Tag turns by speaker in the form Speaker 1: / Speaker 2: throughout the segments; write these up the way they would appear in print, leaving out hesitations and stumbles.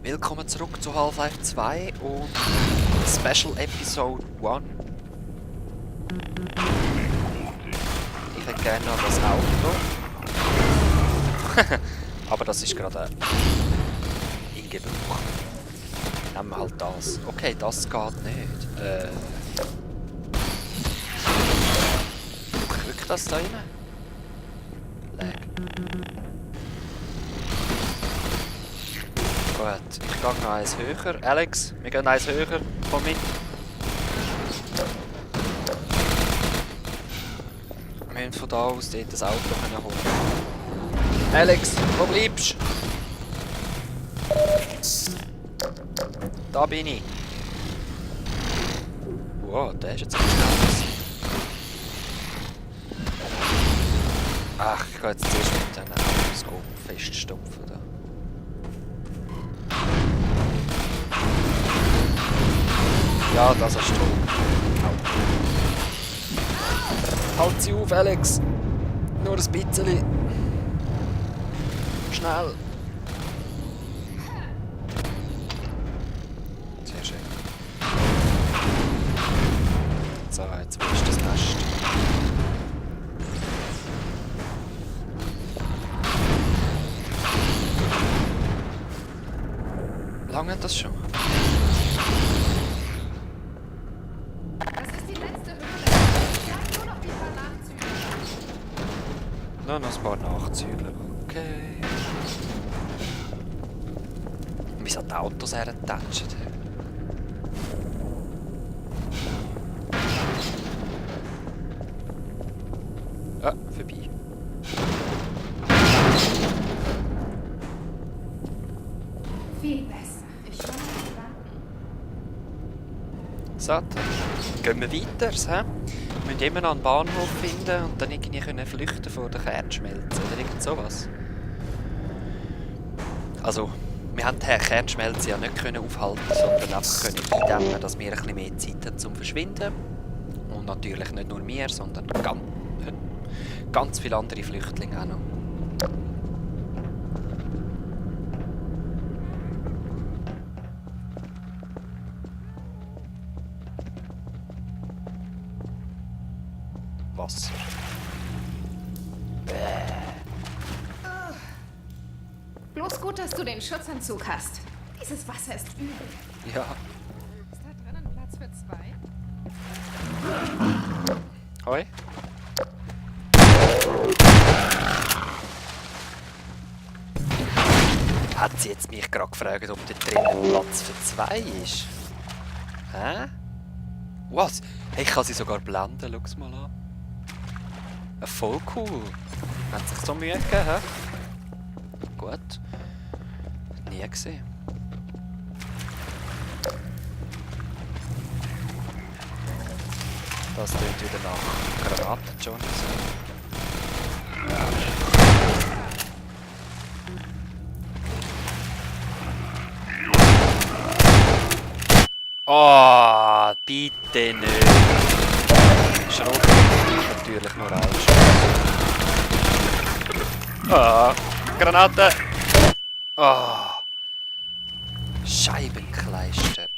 Speaker 1: Willkommen zurück zu Half-Life 2 und Special Episode 1. Ich hätte gerne noch das Auto. Aber das ist gerade in Gebrauch. Nehmen wir halt das. Okay, das geht nicht. Drückt das da rein? Lag. Gut, ich gehe noch eins höher. Alex, wir gehen eins höher. Komm mit. Wir müssen von da aus dort das Auto holen. Alex, wo bleibst du? Da bin ich. Wow, der ist jetzt nicht schnell. Ach, ich gehe jetzt zuerst mit den Autos feststopfen. Da. Ja, das ist toll. Halt sie auf, Alex! Nur ein bisschen. Schnell! Sehr schön. So, jetzt wo ist das Nest? Lange hat das schon? Noch ein paar Nachzügler. Okay. Wie so die Autos hertatschen. Ah, vorbei.
Speaker 2: Viel besser. Ich kann nicht warten.
Speaker 1: So, dann gehen wir weiter. Wir müssen immer noch einen Bahnhof finden und dann irgendwie können flüchten vor der Kernschmelze oder irgend sowas. Also, wir haben die Kernschmelze ja nicht können aufhalten, sondern einfach können eindämmen, dass wir ein bisschen mehr Zeit haben zum Verschwinden. Und natürlich nicht nur wir, sondern ganz viele andere Flüchtlinge auch noch. Wasser.
Speaker 2: Bloß gut, dass du den Schutzanzug hast. Dieses Wasser ist übel.
Speaker 1: Ja.
Speaker 2: Ist da drinnen Platz für zwei?
Speaker 1: Hoi. Hat sie jetzt mich gerade gefragt, ob da drinnen Platz für zwei ist? Hä? Was? Hey, ich kann sie sogar blenden, schau's mal an. Voll cool. Hat sich so Mühe gegeben, hä? Gut. Nie gesehen. Das klingt wieder nach Granaten, Johnny. Oh, bitte nicht. Schrot natürlich nur alles. Ah, Granate! Ah, Scheibenkleister.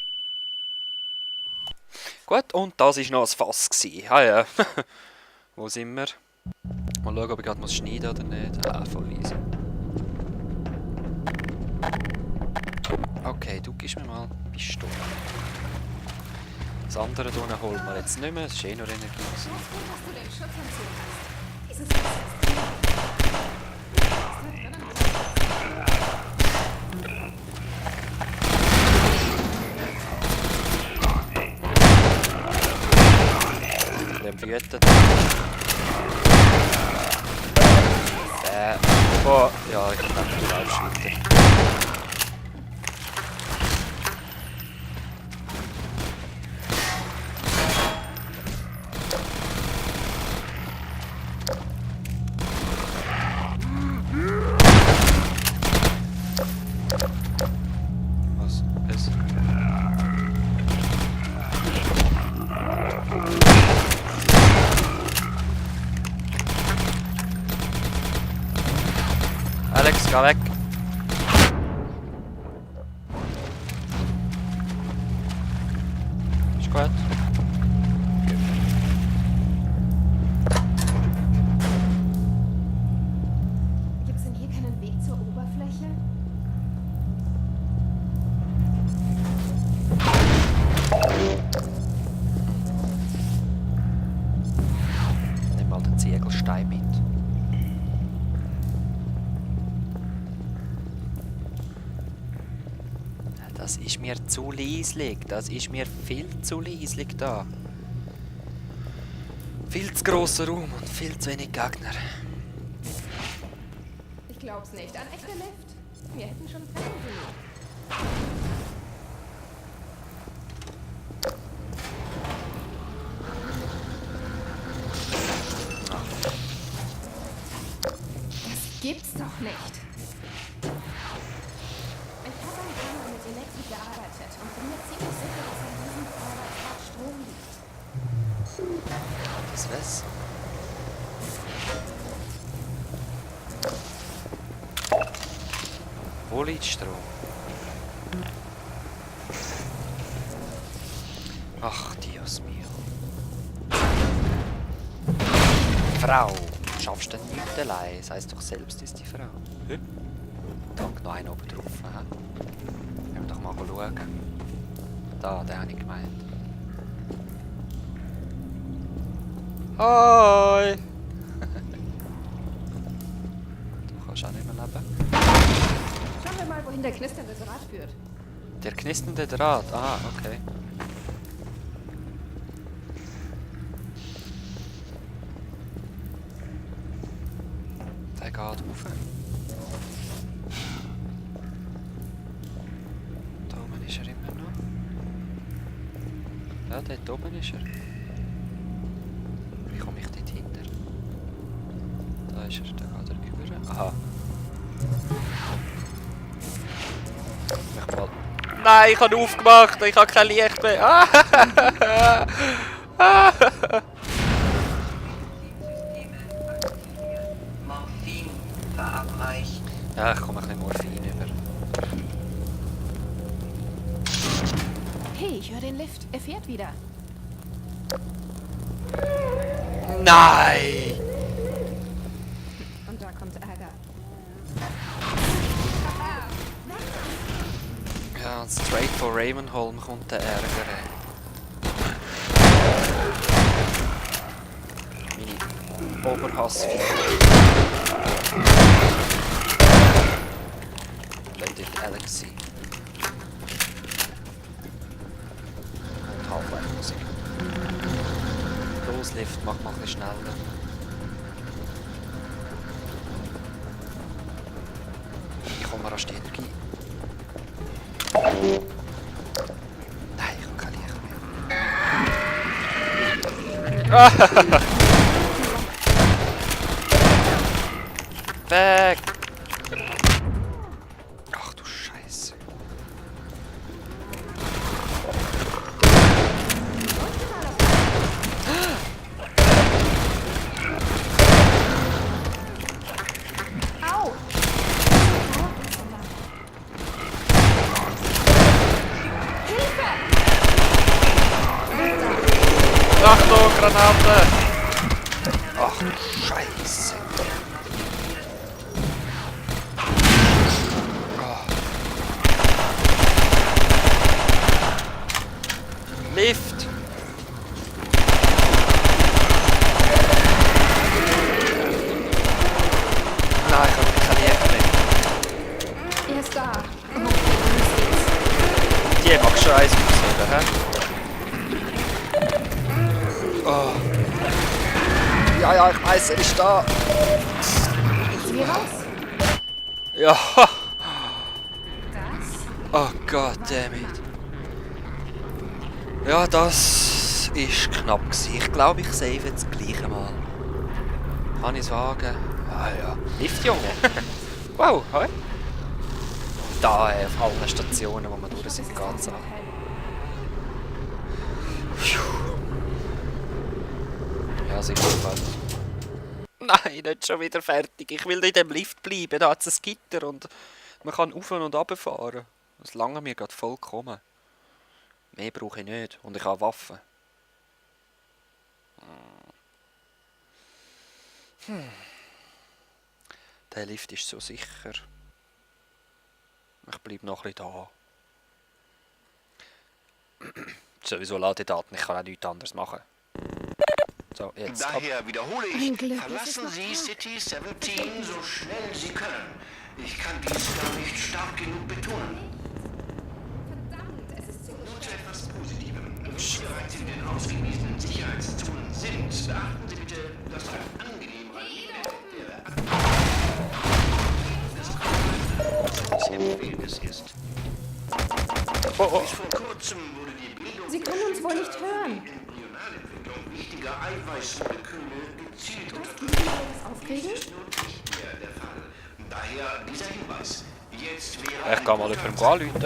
Speaker 1: Gut, und das war noch ein Fass. Ah ja. Wo sind wir? Mal schauen, ob ich gerade schneiden muss oder nicht. Ah, voll easy. Okay, du gibst mir mal Pistole. Das andere hier holen wir jetzt nicht mehr, das ist eh nur Energie.
Speaker 2: Bloß gut, dass du den Schutzanzug hast. Dieses Wasser ist übel.
Speaker 1: Den vergütet. Oh, ja, ich denke, du läufst weiter. Was ist? Alex, geh weg. Gut.
Speaker 2: Gibt es denn hier keinen Weg zur Oberfläche?
Speaker 1: Nimm mal den Ziegelstein mit. Das ist mir zu leislich. Das ist mir viel zu leislich da. Viel zu grosser Raum und viel zu wenig Gegner.
Speaker 2: Ich glaub's nicht. Ein echter Lift. Wir hätten schon Fälle genug. Das gibt's doch nicht. Ich habe ein paar Mal mit Elektrik gearbeitet und bin mir ziemlich sicher, dass an diesem Vordergrad Strom liegt.
Speaker 1: Das was? Wo liegt Strom? Ach, Dios mio. Frau, schaffst du denn nicht allein? Das heisst doch, selbst ist die Frau. Hä? Da hängt noch einer oben drauf. Hä? Können wir doch mal schauen. Da, den habe ich gemeint. Hoi! Du kannst auch nicht mehr leben.
Speaker 2: Schauen wir mal, wohin der knisternde Draht führt.
Speaker 1: Der knisternde Draht, ah, okay. Der geht rauf. Da oben ist er immer noch. Ja, dort oben ist er. Wie komme ich dort hinter? Da ist er, da geht er über. Aha. Ich mal. Nein, ich habe aufgemacht, ich habe kein Licht mehr. Ah!
Speaker 3: Morphin verabreicht.
Speaker 1: Ja, ich komme ein bisschen Morphin über.
Speaker 2: Hey, ich höre den Lift. Er fährt wieder.
Speaker 1: Nein!
Speaker 2: Und da kommt Ärger.
Speaker 1: Ja, und straight von Ravenholm kommt der Ärger. Meine Oberhassfigur. Lady Alexi. Und Half-Life-Musik. Los, Lift, mach mal ein bisschen schneller. Ich komme rasch die Energie. Nein, ich habe kein Licht mehr. Weg! Ach du Scheiße.
Speaker 2: Au!
Speaker 1: Achtung, Granate! Ach du Scheiße. Lift! Nein, ich habe kein Licht mehr.
Speaker 2: Er ist da.
Speaker 1: Die mag schon eins aussehen, hä? Oh. Ja, ja, ich weiss, er ist da.
Speaker 2: Ist sie raus?
Speaker 1: Ja.
Speaker 2: Das?
Speaker 1: Oh Gott, damit. Ja, das ist knapp gewesen. Ich glaube, ich save jetzt gleich einmal. Kann ich sagen? Ah ja. Lift, Junge. Wow, hoi. Da auf allen Stationen, wo wir durch sind, geht's an. Ja, sicher bald. Nein, nicht schon wieder fertig. Ich will in dem Lift bleiben. Da hat es ein Gitter und man kann auf und runter fahren. Das lange mir gerade vollkommen. Mehr brauche ich nicht. Und ich habe Waffen. Der Lift ist so sicher. Ich bleibe noch ein bisschen da. Sowieso Ladedaten, ich kann auch nichts anderes machen. So, jetzt. Ab.
Speaker 4: Daher wiederhole
Speaker 2: Ein
Speaker 4: ich,
Speaker 2: Glück,
Speaker 4: verlassen
Speaker 2: es ist
Speaker 4: Sie
Speaker 2: noch
Speaker 4: City 17 so schnell Sie können. Ich kann dies gar nicht stark genug betonen.
Speaker 2: Verdammt, es ist zu
Speaker 4: Nun zu etwas Positivem. Wenn Sie bereits in den ausgewiesenen Sicherheitszonen sind, beachten Sie bitte, dass ein angenehmer sehr empfehlendes ist. Bis vor kurzem wurde die Bildung
Speaker 2: Sie können uns wohl nicht hören.
Speaker 4: die Embryonalentwicklung wichtiger Eiweißmoleküle gezielt unterdrückt.
Speaker 2: das aufkriegen?
Speaker 4: Ist nun nicht mehr der Fall. Daher dieser Hinweis. Jetzt wäre
Speaker 1: Ich kann mal jemandem anrufen.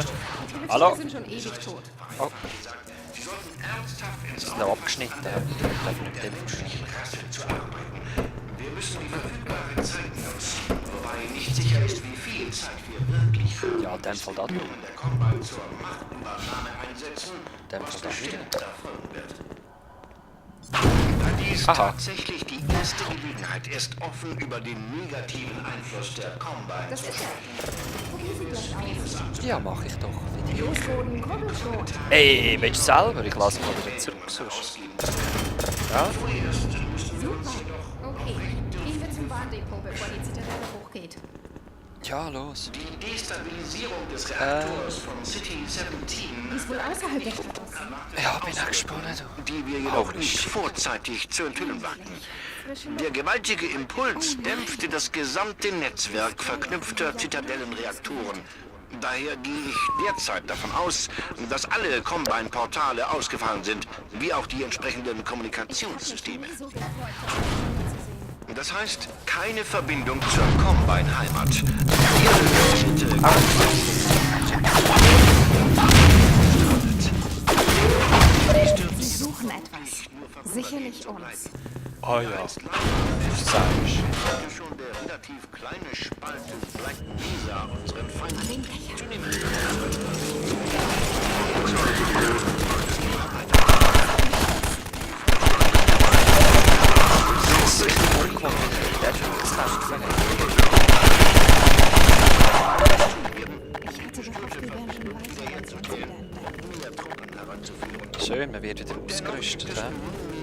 Speaker 2: Die
Speaker 1: Hallo?
Speaker 2: sind schon ewig tot.
Speaker 1: Oh,
Speaker 4: Sie sollten ernsthaft ins
Speaker 1: ist noch abgeschnitten. Ich darf nicht telefonieren.
Speaker 4: Rasse zu arbeiten. Wir müssen die verfügbare Zeit nutzen, wobei nicht sicher ist, wie viel Zeit wir wirklich haben.
Speaker 1: Ja, in dem Fall da drüben.
Speaker 4: Wenn der Combine zur Machtübernahme einsetzen,
Speaker 1: Dem
Speaker 4: was
Speaker 1: Fall da
Speaker 4: bestimmt
Speaker 1: wieder.
Speaker 4: erfolgen wird. Da dies
Speaker 1: Aha.
Speaker 4: tatsächlich die erste Gelegenheit ist, offen über den negativen Einfluss der Combine
Speaker 2: Das
Speaker 4: zu
Speaker 2: ist er.
Speaker 4: sprechen.
Speaker 2: Probieren Sie gleich aus.
Speaker 1: Ja, mache ich doch.
Speaker 2: Los, Boden, kurbel schon.
Speaker 1: Ey, willst du selber? Ich lasse mal wieder zurück sonst. Ja?
Speaker 2: Okay, gehen wir zum Bahndepot, bevor die Zitadelle hochgeht.
Speaker 1: Ja, los.
Speaker 4: Die Destabilisierung des Reaktors von City 17
Speaker 2: Ist wohl außerhalb der Stadt.
Speaker 1: Ja, bin auch gespannt.
Speaker 4: die wir jedoch
Speaker 1: Holy
Speaker 4: nicht
Speaker 1: shit.
Speaker 4: vorzeitig zu enthüllen wagten.
Speaker 2: Frische
Speaker 4: Der gewaltige Impuls dämpfte das gesamte Netzwerk verknüpfter Zitadellenreaktoren. Daher gehe ich derzeit davon aus, dass alle Combine-Portale ausgefallen sind, wie auch die entsprechenden Kommunikationssysteme.
Speaker 2: so gefreut, das
Speaker 4: Das heißt, keine Verbindung zur Combine-Heimat. Ihre Schritte
Speaker 2: Sie suchen etwas. Sicherlich uns.
Speaker 1: Ah ja. Was sagst
Speaker 4: schon der relativ kleine Spalt des Black Mesa unseren Feinden zunehmend.
Speaker 1: Der ist schon gesagt.
Speaker 2: Ich hatte gehofft, wir wären schon weiter, als wir uns wieder entdecken.
Speaker 1: Schön, man wird wieder ausgerüstet. Ja?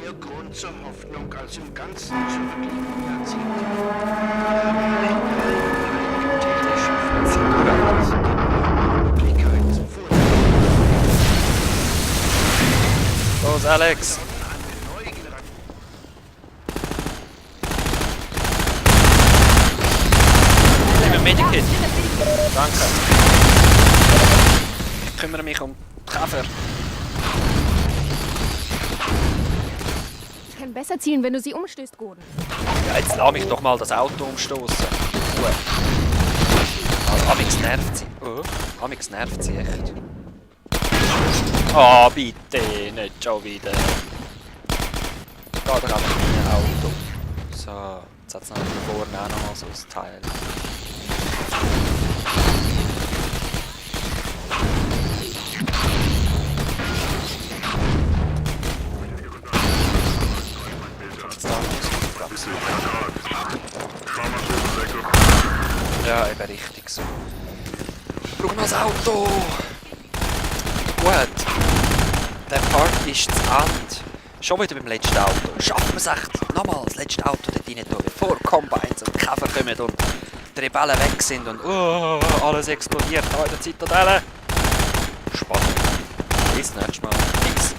Speaker 4: Mehr Grund zur Hoffnung als im ganzen zurückliegenden Jahrzehnt.
Speaker 1: Los, Alex! Nimm ein Medikit. Danke. Ich kümmere mich um die Käfer.
Speaker 2: Ich kann besser zielen, wenn du sie umstößt, Gordon.
Speaker 1: Ja, jetzt lass mich doch mal das Auto umstoßen. Gut. Also, Amix nervt sie. Oh, Amix nervt sie echt. Ah, bitte, nicht schon wieder. Geh doch einfach in ein Auto. So, jetzt hat es noch vorne auch noch mal so ein Teil. Jetzt da los. Ja, eben richtig so. Ich brauche noch ein Auto! Gut. Der Part ist zu Ende. Schon wieder beim letzten Auto. Schaffen wir es echt nochmal das letzte Auto dort rein tun, bevor Combines und Käfer kommen und die Rebellen weg sind und alles explodiert da in der Zitadelle. Spannend. Bis nächstes Mal. Tschüss.